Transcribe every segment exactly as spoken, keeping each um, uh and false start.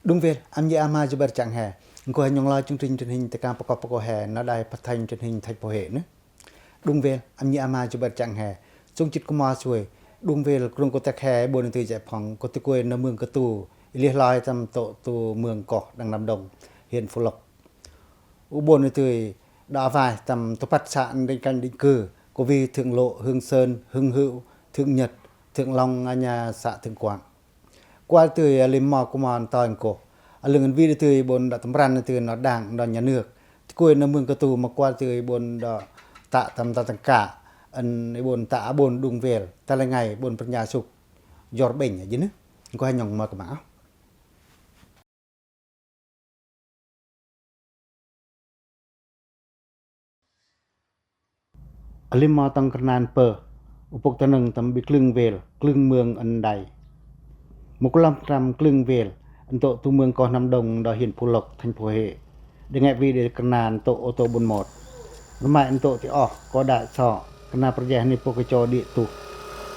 Đung Vêl, am nhi ama jubăr chang he. Ngko he nhŏng loi chương trình truyền hình tơ kang pakoh pakoh he, nau đài phát thanh truyền hình thành phố Huế nơ. Đung Vêl, am nhi ama jubăr chang he. Sông chit kma suai. Đung Vêl, krung kô tăk he, bôn ntư giải phóng, kô tikuai nau mương Katu, ilih loi tâm tô tu mương koh đăng Nam Đông, huyện Phú Lộc. U bôn ntư đa vai tâm tô păt xã định canh định cư, kô vi Thượng Lộ, Hương Sơn, Hưng Hữu, Thượng Nhật, Thượng Long, a nha xã Thượng Quảng. Kual ntư a lim mo kmo ntoi ngko. A lưng ntư i bôn đa tâm ran ntư nau đảng, nau nhà nước. Tikuai nau mương Katu ma kual ntư i bôn đa tă tâm tal tâng ka. Ăn i bôn tă a bôn Đung Vêl, ta lơi ngai bôn pơnhia sŭk. Jor bênh a ji nơ. Ngko he nhŏng mo kma. A lim mo tâng kơnăn pơ, u pôk tơnơng tâm bi klưng vêl, klưng mương ăn đai. Mŭk lăm tram klưng vêl, ăn tô tu mương koh Nam Đông, đa huyện Phú Lộc, thành phố Huế. Đe ngai wi đe kơnăn tô ô tô bôn mot. Rơmai ăn tô ti oh, koh đa so, kơnăn pơjeh ni pôk cho đĭ tuh.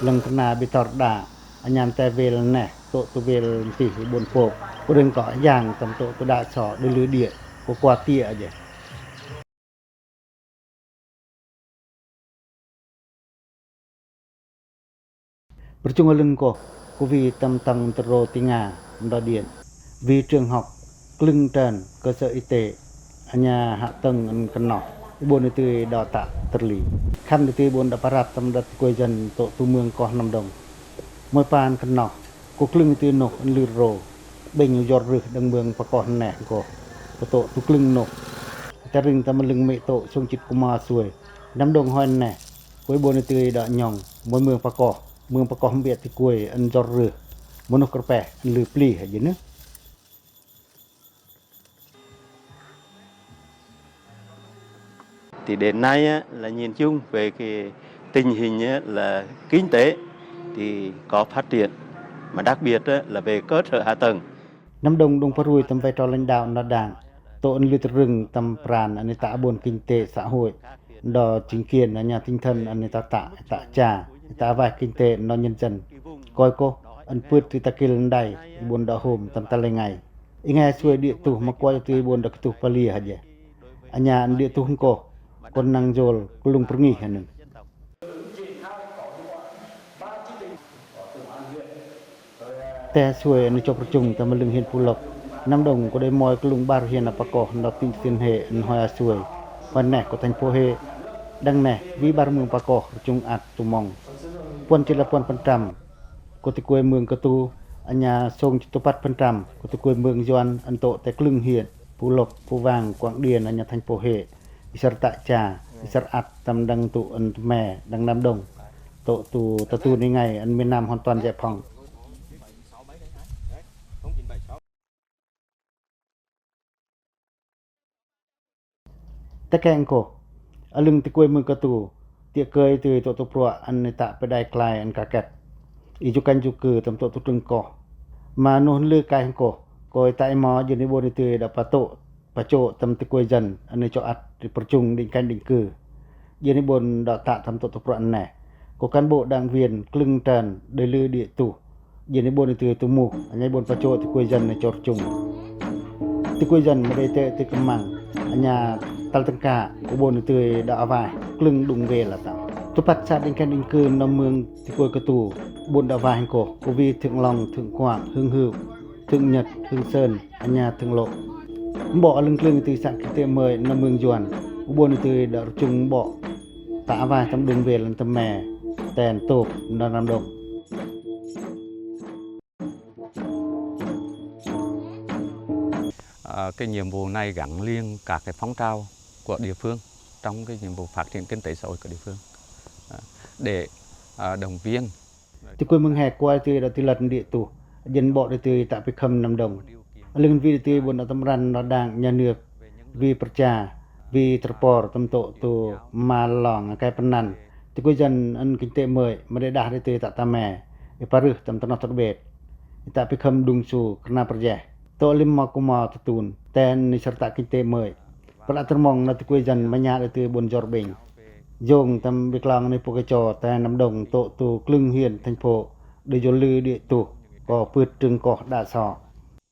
Lăng kơnăn bi tor đa, a nhan te vêl neh, tô tu vêl ntih bôn pôk. Kô đơng koh yang tâm tô tu đa so, đe lư đĭ, kô kua ti a jê. Pơrchŭng a lưng koh, kô vi tâm tâng tơro tinga, mđo điện. Vi trường học, klưng trơn, cơ sở y tế, a nha hạ tầng ăn kơnoh, i bôn ntư đa tă tơrli. Khăm ntư i bôn đa parăp tâm đa tikuai dân tô tu mương koh Nam Đông. Mơi pan kơnoh, kô klưng ntư noh ăn lư ro, bênh u jor rưh đăng mương pakoh neh koh, kô tô tu klưng noh. Ta ring tâm a lưng mĭ tô sông chit kma suai. Nam Đông hoi neh, kô i bôn ntư đa nhŏng, mơi mương pakoh, mương pakoh mbia tikuai ăn jor rưh, mơnuh kơrpeh ăn lư plih a ji nơ. Thì đến nay á, là nhìn chung về cái tình hình á, là kinh tế thì có phát triển, mà đặc biệt á, là về cơ sở hạ tầng. Nam Đông đung părui tâm vai trò lãnh đạo nau đảng, tô ăn lư tơrưng tâm pran ăn i tă bôn kinh tế xã hội, đa chính quyền a nha tinh thần ăn i tă tă, i tă cha, i tă vai kinh tế nau nhân dân. Koi koh, ăn pưt i tă kil đai, i bôn đa hôm tâm ta lơi ngai. I ngai suai đĭ tuh ma kual ntư i bôn đa kơ tuh pali a jê. A nha ăn đĭ tuh ngkoh, kon năng jol, kơlŭng pơrngih a nưng. Te suai a nưng chô pơrchŭng tâm a lưng huyện Phú Lộc, Nam Đông kô đei moi kơlŭng bar huyện a pakoh, nđa tỉnh Thiên Huế ăn hoi a suai. Hoi neh kơ thành phố Huế. Đăng neh, vi bar mương pakoh, pơrchŭng ăt tu mong. Puăn chila puăn pơntăm. Kô tikuai mương Katu, a nha sông chit tu păt pơntăm, kô tikuai mương Yuan, ăn tô te klưng huyện, Phú Lộc, Phú Vang, Quảng Điền, a nha thành phố Huế, i sar tă cha, i sar ăt tâm đăng tu ăn tơme, đăng Nam Đông, tô tu ta tu ni ngai ăn miền Nam hoàn toàn giải phóng. Te keng koh, a lưng tikuai mương Katu, tiê kơi tui tô tu pruă ăn i tă pơđai klai ăn ka ket. I ju kăn ju kư tâm tô tu trưng koh. Ma noh lư kai koh, koi tă i mo jên i bôn i tui đa pa tô, pa chô tâm tikuai dân, ăn i chô ăt i pơrchŭng định canh định cư. Jên i bôn đa tă tâm tô tu pruă neh. Kô cán bộ đảng viên klưng trơn, đei lư đĭ tuh. Jên i bôn i tui tu muh, a nha i bôn pa chô tikuai dân i chor chung. Tikuai dân ma đei tê tui kơmăng, a nha tal tâng ka, kô bôn i tui đa a vai, klưng đung vêl a tăm. Tu păt xã định canh định cư nau mương tikuai Katu, bôn đa vai koh, kô vi Thượng Long, Thượng Quảng, Hưng Hữu, Thượng Nhật, Hưng Sơn, a nha Thượng Lộ. Mbo a lưng klưng i tui xã kinh tế mới nau mương Yuan, kô bôn i tui đa rơchung mbo. Tă a vai tâm đung vêl lăn tơme, ten tôp, nđa Nam Đông. Ờ, cái nhiệm vụ này gắn liền các cái phong trào của địa phương trong cái nhiệm vụ phát triển kinh tế xã hội của địa phương. Ờ, để, ờ, động viên. Tikuai mưng he kuai tui đa tui lăt đĭ tuh, jên mbo đa tui tă pi khâm Nam Đông. A lưng vi đa tui bôn đa tâm răn nau đảng nhà nước, vi pơrcha, vi tơrpor tâm tô tu ma long a kai pơnăn. Tikuai dân ăn kinh tế mới, ma đei đah đa tui tă tơme, i parưh tâm tơnoh tơrbet. I tă pi khâm đung su, kơna pơrjeh. Tô lim mo kơ mo tơtun, ten ni sar tă kinh tế mới. Pơlă tơrmong na tikuai dân ma nha đa tui bôn jor bênh. Jông tâm bi klong ni pô kơ cho ten Nam Đông tô tu klưng huyện, thành phố, đei jol lư đĭ tuh, kô pưt trưng koh đa so.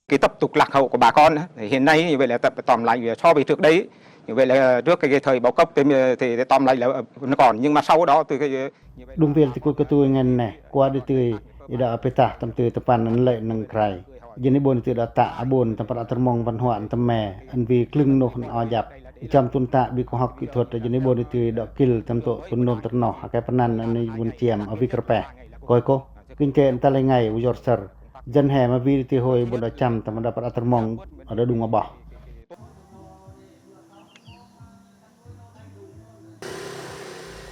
Cái tập tục lạc hậu của bà con á, thì hiện nay như vậy là tập tóm lại so với trước đây, như vậy là trước cái, cái thời bao cấp thì, thì, thì tóm lại là nó còn, nhưng mà sau đó từ cái, như vậy Đung Vêl tui kut katu ngen ne, kua di tui i đa apitah tâm tui tơpan ân lĕ nâng krai. Jin i bôn tui đa tă a bôn tâm prăk tơrmong văn hoa tâm me, ân wi klâng noh ân o jăp. I chăm tun tă bi kơhŏk kỹ thuật, jin i bôn tui đa kil tâm tŏ tun nôm tơrnoh, a kei pơnăn ân i bôn chiam, a wi kơrpeh. Koi koh, kinh tế ân ta lơi ngai, u jor sơr. Dân hè ma wi di tui hôi bôn đa chăm tâm đa prăk tơrmong, a đa đung a boh.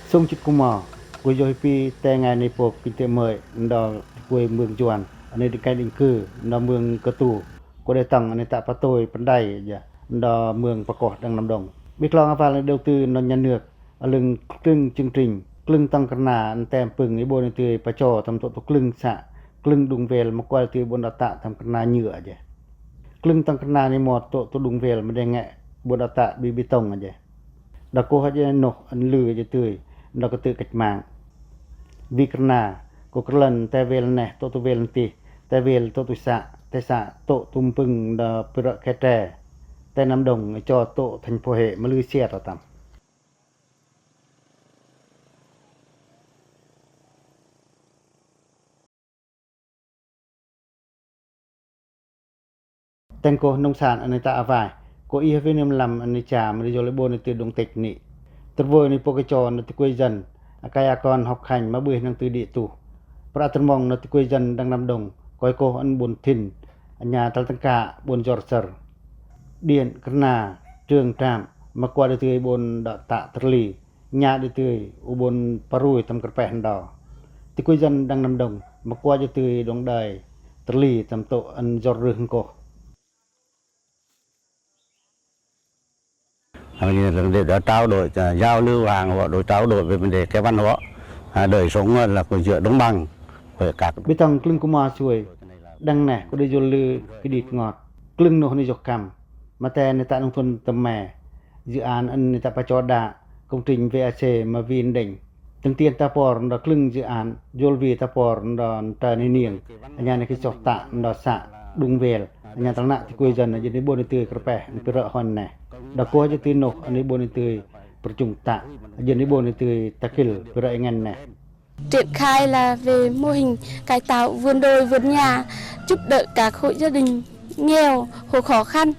Sung chit kuma, koi yoh i pi te ngai ni pop kinh tế mơi, ndo koi mương Juan, ân i đing kai đing kư, ndo mương Katu, koi đe tâng ân i tă patoi pơndai ja, ndo mương Pakoh Đăng Nam Đông. Bi klong a wal ân i đầu tư ndo nhà nước, a lưng klâng chương trình, klâng tâng kơna ân tem pưng i bôn tui pacho tâm tŏ tui klâng să, klâng đung vêl ma kua tui bôn đa tă tâm kơna nhựa ja. Klâng tâng kơna ni mot tŏ tui đung vêl ma đe ngă bôn đa tă bi bê tông ja. Đa koh ja noh ân lư ja tui, ndo kơtư̆ kăch mang. Wi kơna, koi kơlăn te vêl neh tŏ tui vêl ntih, te vêl tŏ tui să, te să tŏ tui mpưng ndo piră khe tre, te Nam Đông i cho tŏ thành phố Huế ma lư siat ro tâm. Teng koh nông sản ân i tă a wai, koi ih wi nơm lăm ân i cham ri jol i bôn tui đung têk ni. Tơrvôi ni pô kơ cho ndo tui koi dân, a kei a kon hŏk hanh ma bui năng tui đĭ tuh. Prăk tơrmong ndo tui koi dân Đăng Nam Đông, koi koh ân bôn thin, a nha tal tâng ka bôn jor sơr. Điện, kơna, trường trạm, ma kua di tui bôn đa tă tơrli. Nha di tui u bôn parui tâm kơrpeh ndo. Tui koi dân Đăng Nam Đông, ma kua di tui đung đai tơrli tâm tŏ ân jor rưh ngkoh. Anh em để trao đổi, à, giao lưu hàng hóa, rồi trao đổi về vấn đề cái văn hóa, à, đời sống là của giữa đồng bằng với các Bi tâng klâng kuma suai. Đăng neh, koi đe jol lư kơdit ngot. Klâng noh ni jok kam. Ma te ni tă nông thôn tâm me. Dự án ân ni tă pacho đa, công trình VAC ma wi ân đĕng. Tâng tien ta por ndo klâng dự án, jol wi ta por ndo tă ni niêng. Ân nha ni kĭ sŏk tă ndo să, đung vêl. Ân nha tal nă tui koi dân, jin i bôn tui kơrpeh, ân piră hon neh. Đa koh ja tui noh, ân i bôn tui pơrchung tă. Jin i bôn tui ta kil, piră ngen neh. Triển khai là về mô hình cải tạo vườn đồi, vườn nhà, giúp đỡ các hộ gia đình nghèo, hộ khó khăn,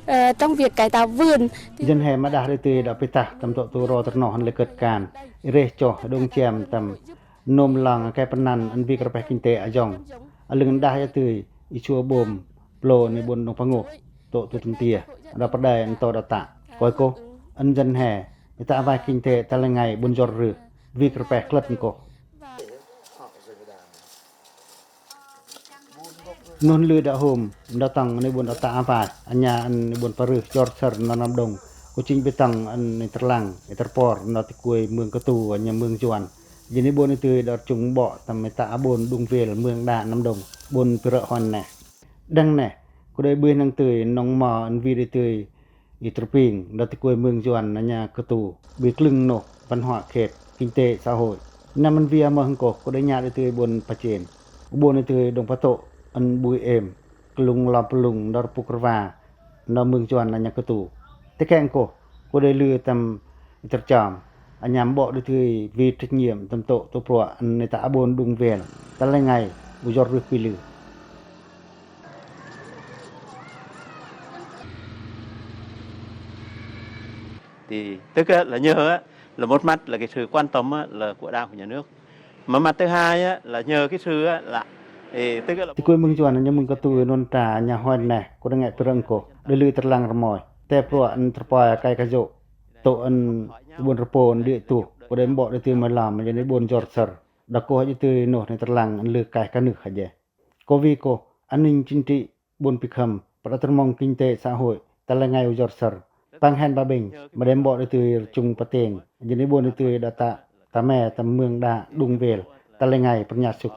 ờ, trong việc cải tạo vườn. Dân hè ma đah di tui đa pitah tâm tŏ tui ro tơrnoh hăn lĕ kơt kan. I reh choh đung chiam tâm nôm lăng kei pơnăn ân wi kơrpeh kinh tế a jong. A lưng đah di tui i sua bôm plo ni bôn đung pangôh tŏ tui tơm tia. Đa pơdai ân tŏ đa tă. Koi koh ân dân hè i tă a wai kinh tế ta lơi ngai bôn jor rưh. Wi kơrpeh klât ngkoh. Noh ân lư đa hôm, ndo tâng ân i bôn đa tă a wai, ân nha ân i bôn parưh jor sơr ndo Nam Đông, koi ching bi tâng ân i tơrlăng, i tơrpor ndo tui koi mương Katu, ân nha mương Juan. Jin i bôn tui đa rchung bŏ tâm i tă a bôn đung vêl mương đa Nam Đông, bôn piră hon neh. Đăng neh, koi đe bui năng tui nong mo ân wi di tui i tơrping, ndo tui koi mương Juan ân nha Katu, bi klâng noh, văn hóa khet, kinh tế xã hội. Năm ân wi a mơh ngkoh, koi đe nha di tui bôn pachên. U bôn di tui đung patŏ, ân bui êm, klung lom plung, ndo rpu kơrwa, ndo mương Juan ân nha Katu. Tơkeng koh, koi đe lư tâm i tơrchom, ân nha mbŏ di tui wi trách nhiệm tâm tŏ tui pruă ân i tă a bôn đung vêl, ta lơi ngai, u jor rưh pi lư. Thì tức á, là nhờ á, là một mặt là cái sự quan tâm á, là của Đảng, của nhà nước. Mà mặt thứ hai á, là nhờ cái sự á, là, thì tức á, là Tui koi mương Juan ân nha mương Katu nôn tra ân nha hoan neh, koi đe ngăt pirơng koh, đe lư tơrlăng rơmoi, te pruă ân tơrpoi a kai kajô, tŏ ân bôn rơpô ân đĭ tuh, koi đe mbŏ di tui mơi lom, ân nha bôn jor sơr, đa koh di tui noh ni tơrlăng ân lư kai kanưh haje. Koi wi koh, an ninh chính trị, bôn pi khâm, păt a tơrmong kinh tế xã hội, ta lơi ngai u jor sơr. Păng hen ba bênh, ma đe mbŏ di tui rchung pơteng, jin i bôn di tui đa tă, ta me, ta mương đa, đung vêl, ta lơi ngai, pơrnha sŭk.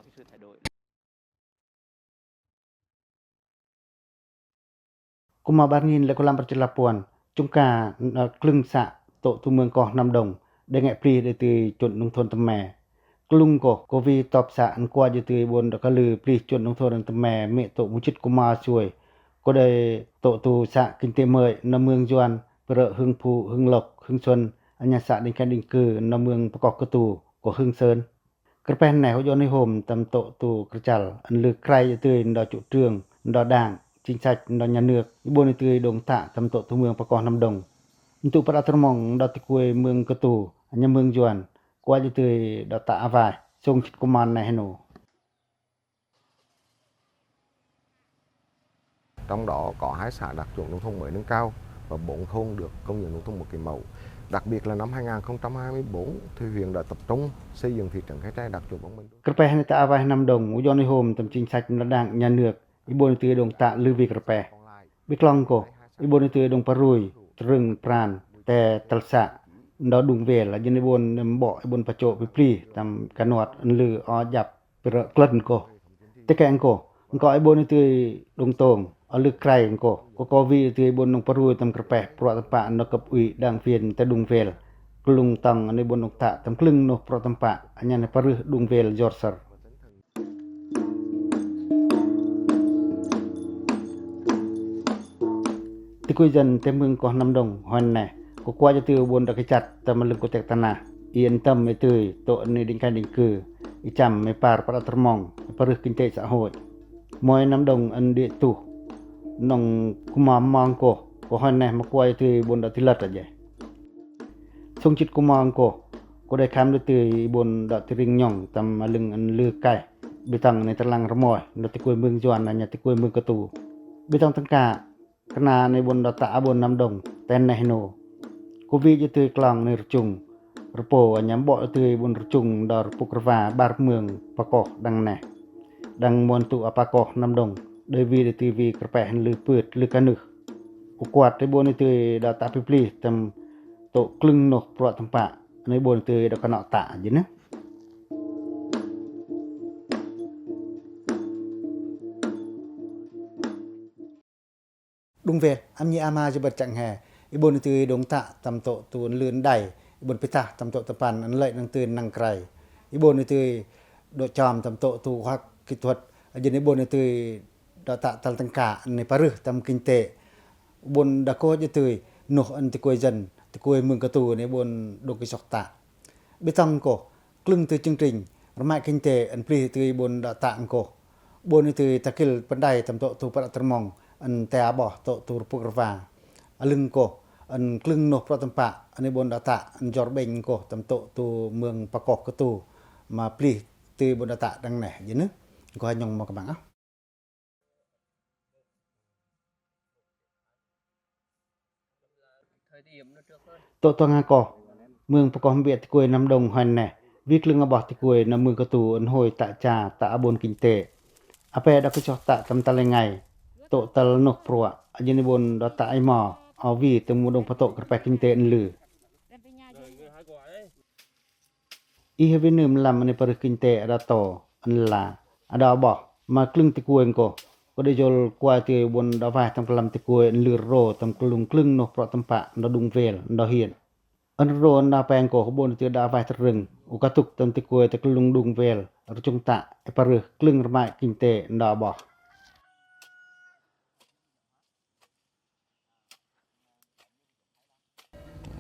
Kuma ƀar ngin lĕ kualam păr chih lapuan, chung ka, ơ, klâng să, tŏ tui mương koh Nam Đông, đe ngăt plih di tui chuôn nông thôn tơm me. Klung koh, koi wi tŏp să, ăn kua di tui bôn đa kalư plih chuôn nông thôn tơm me, mĭ tŏ mŭ chit kuma suai. Cô đơi tŏ tu sa kinh tế mơi nau mương Yuan, pơrơ̆ Hưng Phú, Hưng Lộc, Hưng Xuân, a nha sa định canh định cư nau mương Pako Ktu, cô Hưng Sơn. Kơrpeh neh u dô ni hôm tâm tŏ tu kơchal, ăn lư krai dơi tui đo chủ trương, đo đảng, chính sách, đo nhà nước, i bô ni tui đông tă tâm tŏ tu mương Pako Nam Đông. Ntŭ păt atơmong đo tikuê mương Ktu, a nha mương Yuan, kuă dơi tui đo tă a vai, sông chit kuman neh hên u. Trong đó có hai xã đạt chuẩn nông thôn mới nâng cao và bốn thôn được công nhận nông thôn mới kiểu mẫu. Đặc biệt là năm hai nghìn không trăm hai mươi bốn thì huyện đã tập trung xây dựng thị trấn Khe Tre đạt chuẩn văn minh. Kơrpeh neh tă a vai Nam Đông, u dô ni hôm tâm chính sách đo đảng nhà nước, i bô ni tui đông tă lư wi kơrpeh. Bi klong kô, i bô ni tui đông parui, trưng pran, te tal sa, đo đung vel, a jên i bôn mbŏ, i bôn pachô pipli, tâm kanuat ăn lư o djăp pơrơ̆ klân kô. Tê keng kô, nkŏ i bô ni tui đung tông, a lư krai kô, kô kô wi tui i bôn nông parui tâm kơrpeh, pruă tơmpă nau cấp ủy đảng viên te đung vel. Klŭng tŏng a ni bôn nông tă tâm klưng noh pruă tơmpă, a nha ni parưh đung vel jor săr. Tikuê dân te mưng koh Nam Đông, hoen neh, kô kuă dơi tui bôn đak i chăt tâm a lưng kô tek tanah, i ăn tâm i tui tŏ ni định canh định cư, i chăm i par păt atơmong, i parưh kinh tế xã hội. Mơi Nam Đông ăn địa tuh, nong kuma mong kô, kô hoen neh ma kuă dơi tui bôn đak ti lăt a dje. Sông chit kuma kô, kô đơi khăm dơi tui bôn đak ti ring nhong tâm a lưng ăn lư kai. Bi tŏng ni tơlang rơmoi, đak tikuê mưng Yuan a nha tikuê mưng Ktu. Bi tŏng tâng ka, kơna ni bôn đak tă a bôn Nam Đông, ten neh nô. Kô wi dơi tui klong ni rchung, rpo a nha mbŏ dơi tui bôn rchung đo rpuk rva bar mưng Pako đăng neh. Đăng môn tŭ a Pako Nam Đông, đơi wi dơi tui wi kơrpeh lư pưt, lư kanưh. Kô kuăt dơi bôn dơi tui đak tă pipli tâm tŏ klưng noh pruă tơmpă, ni bôn dơi tui đak kanăk tă djên neh. Đung vel, ăm nhi ama jơ băt chăng he, i bôn dơi tui đông tă tâm tŏ tu lưn đai, i bôn pitah tâm tŏ tơpăn ăn lơi năng tưn năng krai. I bôn dơi tui đo chom tâm tŏ tu khoa học kỹ thuật, a jên i bôn dơi tui đak tă tal tâng ka ăn i parưh tâm kinh tế. Bôn đak kôch dơi tui, noh ăn tikuê dân, tikuê mưng Ktu ni bôn đông ki sŏk tă. Bi tŏng kô, klưng tui chương trình, rmai kinh tế ăn plih tui bôn đak tă kô. Bôn dơi tui takil pơđai tâm tŏ tu păt atơmong, ăn te a ƀoh tŏ tu rpuk rva. A lưng kô, ăn klưng noh pruă tơmpă, ăn i bôn đak tă, ăn jor ƀêng kô tâm tŏ tu mưng Pako Ktu, ma plih tui bôn đak tă đăng neh, djên neh. Kô ha nhong ma kơmang ah. Tŏ tuang a kô, mưng Pako Mbia tikuê Nam Đông hoen neh, wi klưng a ƀoh tikuê nau mưng Ktu ăn hôi tă cha tă a bôn kinh tế. A pe đak ki sŏk tă tâm tal i ngai, tŏ tal noh pruă, a jên i bôn đak tă i mo, a wi tâm mŭ đông patŏ kơrpeh kinh tế ăn lư. I hơ wi nưm lăm ăn i parưh kinh tế a đak tô, ăn la, a đak ƀoh, ma klưng tikuê kô, kô đơi jol kuai tui bôn đak vai tâm kơlăm tikuê ăn lư rô tâm klŭng klưng noh pruă tơmpă, đak đung vel, đak hiên. Ăn rô đak peng kô, bôn tui đak vai tơrưng, u katŭk tâm tikuê tâm klŭng đung vel, rchŭng tă, i parưh klưng rmai kinh tế đak ƀoh.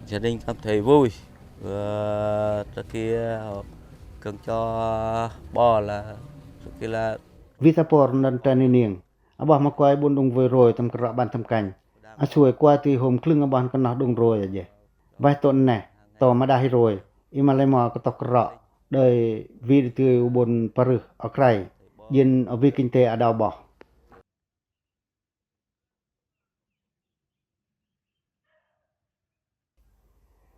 Gia đình cảm thấy vui. Ờ, trước kia họ cần cho bò là, trước kia là wi ta por năn tăn i niêng. A ƀoh ma kuai bôn đung voi rôi tâm kơrŏ ƀan tâm kanh. A sui kuai tui hôm klưng a ƀoh kơnoh đung rôi a dje. Wi tŏ neh, tŏ ma đah i rôi. I ma lei mo kơtŏk kơrŏ. Đơi wi dơi tui u bôn parưh a krai. Djên a wi kinh tế a đak ƀoh.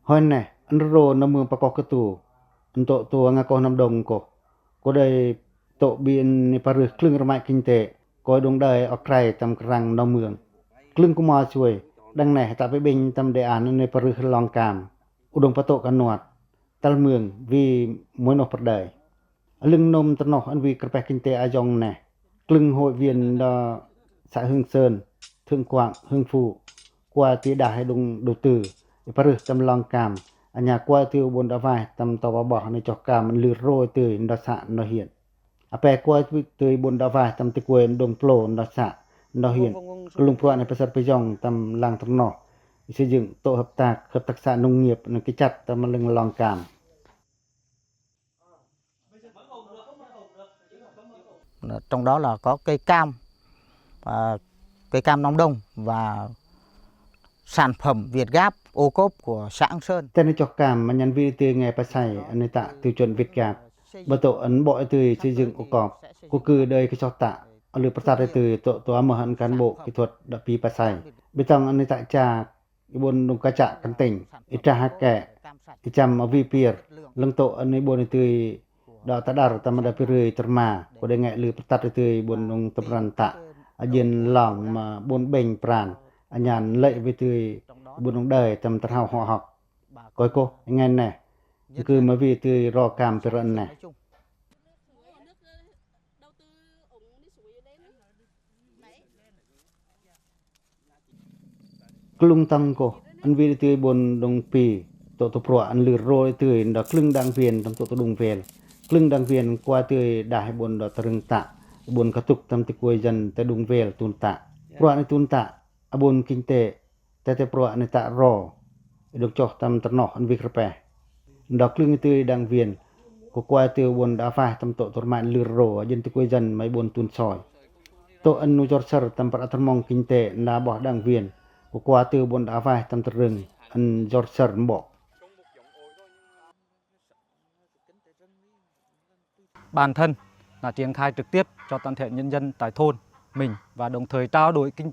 Hoen neh, ăn rô nau mưng Pako Ktu, ăn tŏ tu a nga kô Nam Đông kô. Kô đơi tŏ bi ăn i parưh klưng rmai kinh tế, koi đung đơi a krai tâm kơrăng nau mưng. Klưng kơ ma sui, đăng neh tă pĭ ƀênh tâm đề án ăn i parưh lŏng kam. U đung patŏ kanuat, tal mưng, wi môi noh pơđai. A lưng nôm tơnoh ăn wi kơrpeh kinh tế a yong neh. Klưng hội viên đo xã Hưng Sơn, Thượng Quảng, Hưng Phú. Kuai tui đah i đung đầu tư. I parưh tâm lŏng kam. A nha kuai tui u bôn đak vai tâm tô ba ƀoh ni choh kam ăn lư rôi tui đo xã đo hiên. A pe kuai tui bôn đak vai tâm tikuê đung plô đo xã đo hiên. Klung pruă ne pasar payong tâm làng tơrnoh, i xây dựng tổ hợp tác, hợp tác xã nông nghiệp, nâng kei chăt tâm lưng lon cam. Trong đó là có cây cam, à, cây cam Nam Đông và sản phẩm Việt Gáp ô cốp của xã Ang Sơn. Tên i choh cam ma nhăn wi i tui nge pasai, ăn i tă tiêu chuẩn Việt Gáp. Bơ tô ăn bộ i tui xây dựng ô cốp. Cô cứ đơi kei choh tă, ăn lư pơrtat i tui tô tô amơ ăn cán bộ kỹ thuật đa pi pasai. Bê tông ăn i tă cha i ƀon đung kachă kanteng, i trah hake, i chăm a wi pier, lăng tô ăn i ƀon i tui đa tă đar tâm đa pi rưi tơrma, cô đơi nge lư pơrtat i tui ƀon đung tơm ran tă, a jên long ma ƀon ƀeng pran, a nhăn lĕ wi tui ƀon đung đơi tâm tơrhao hŏ hŏk. Koi cô, nge ne, cứ ma wi tui ro cam pi răn ne. Klung tâng cô, ăn wi i tui ƀon đung pi, tô tô pruă ăn lư rô i tui, đa klưng đảng viên tâm tô tô đung vel. Klưng đảng viên kua tui đah i ƀon đa tơrưng tă, ƀon katŭk tâm tikuai dân ta đung vel tun tă. Pruă ni tun tă, a ƀon kinh tế, ta ta pruă ni tă ro, i đung choh tâm tơrnoh ăn wi kơrpeh. Đa klưng i tui đảng viên, kua kua i tui ƀon đa faih tâm tô tô rmai lư ro, a jên tikuai dân mai ƀon tun soi. Tô ăn nu jor sơr tâm păr atơr mong kinh tế, đa ƀoh đảng viên, kua kua i tui ƀon đa faih tâm tơrưng, ăn jor sơr mbok. Bản thân là triển khai trực tiếp cho toàn thể nhân dân tại thôn mình và đồng thời trao đổi kinh,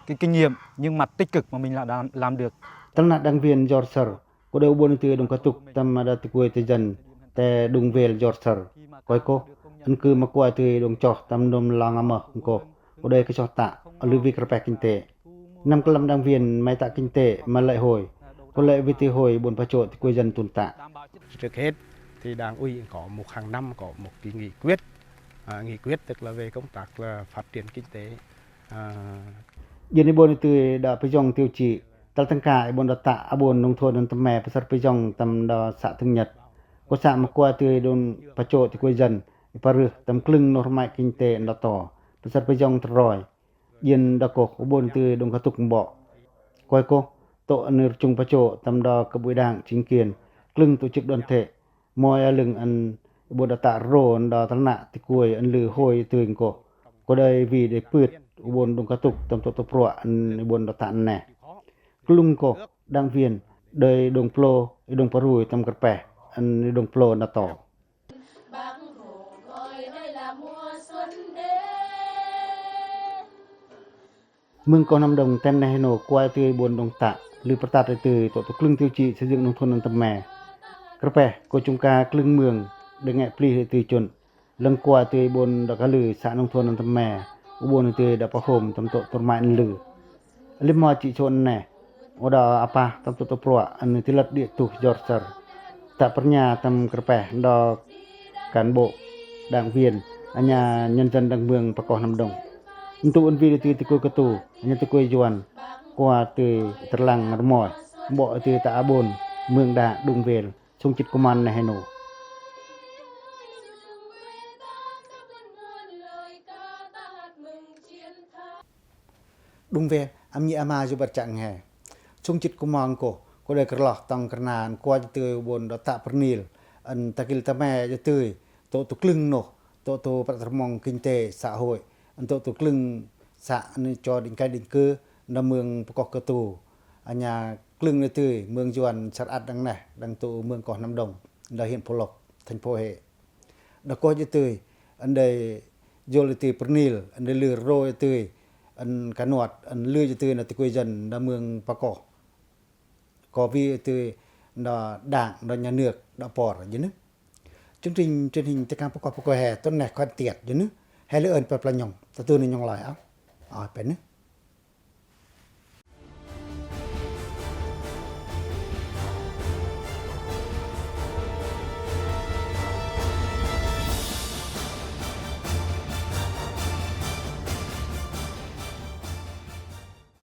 cái kinh nghiệm, những mặt tích cực mà mình đã làm được. Tơl nă đảng viên jor sơr, cô đơi ƀon i tui đung katŭk tâm đa tikuai ta dân ta đung vel jor sơr. Koi cô, ăn cứ ma kua i tui đung choh tâm đom lăng amơ koi cô, cô đơi kei choh tă, ăn lư wi kơrpeh kinh tế. Năm kơlăm đảng viên mai tă kinh tế ma lễ hội, cô lễ wi tui hội ƀon pachô tikuai dân tun tă. Trước hết thì Đảng ủy có một, hàng năm có một cái nghị quyết, à, nghị quyết tức là về công tác là phát triển kinh tế. À. Jên i ƀon i tui đa pơjong tiêu chí, tơl tâng ka i ƀon đa tă, a ƀon nông thôn nâng tơm me, pasar pơjong tâm đa xã thống nhất. Cô să ma kua i tui đung pachô tikuai dân, i parưh tâm klưng noh rmai kinh tế đa to, pasar pơjong tơroi. Jên đa kô, u ƀon i tui đung katŭk mbok. Koi cô, tô ăn i rchung pachô tâm đa cấp ủy đảng, chính quyền, klưng tổ chức đoàn thể. Moi a lưng ăn i ƀon đa tă ro đa tơl nă tikuai ăn lư hội i tui kô. Kô đơi wi đơi pưt, u ƀon đung katŭk tâm tô tô pruă ăn i ƀon đa tă ne. Klung kô, đảng viên, đơi đung plô, i đung parui tâm kơrpeh, ăn i đung plô đa to. Mương Koh Nam Đông, ten neh hê nô, kua i tui ƀon đung tă, lư pơrtat i tui tô tô klưng tiêu chí xây dựng nông thôn nâng tơm me. Kơrpeh, kô chung ka klưng mương, đe nge pli i tui chun. Lăng kua i tui ƀon đa ka lư xã nông thôn nâng tơm me, u ƀon i tui đa pahôm tâm tô tô rmai ăn lư. Lĕ mo chi chôn ne, u đa apa tâm tô tô pruă ăn i tui lăt đĭ tuh jor sơr. Tă pơr nha tâm kơrpeh đa cán bộ, đảng viên, a nha nhân dân đăng mương pa Koh Nam Đông. Ntu ăn wi i tui tikuai kơtu, a nha tikuai juan, kua i tui tơr lăng rmoi, bok i tui tă a ƀon, mương đa đung vel, sung chit kuman neh hê nô. Đung vel, a mi ama ju băr chăng he. Sung chit kuman kô, kô đơi kơrloh tong kơna, ăn kua i tui ƀon đa tă pơrnil, ăn ta kil ta me i tui, tô tô klưng noh, tô tô prat rmong kinh tế, xã hội, ăn tô tô klưng să ăn cho định canh định cư, đa mương pa Koh Katu, a nha klưng i tui, mương juan sar ăt đăng neh, đăng tô mương Koh Nam Đông, đa huyện Phú Lộc, thành phố Huế. Đa kô i tui, ăn đơi jol i tui pơrnil, ăn đơi lư ro i tui, ăn kanuat, ăn lư i tui na tikuai dân, đa mương pa Koh. Kô wi i tui, đa đảng, đa nhà nước, đa por, jư nư. Chương trình truyền hình Tây Cang pa Koh, pa Koh he, tuần neh khan tiệt, jư nư. He lư ơn pa pla nhông, ta tu ni nhông lai ăp. Ơ, pe nư.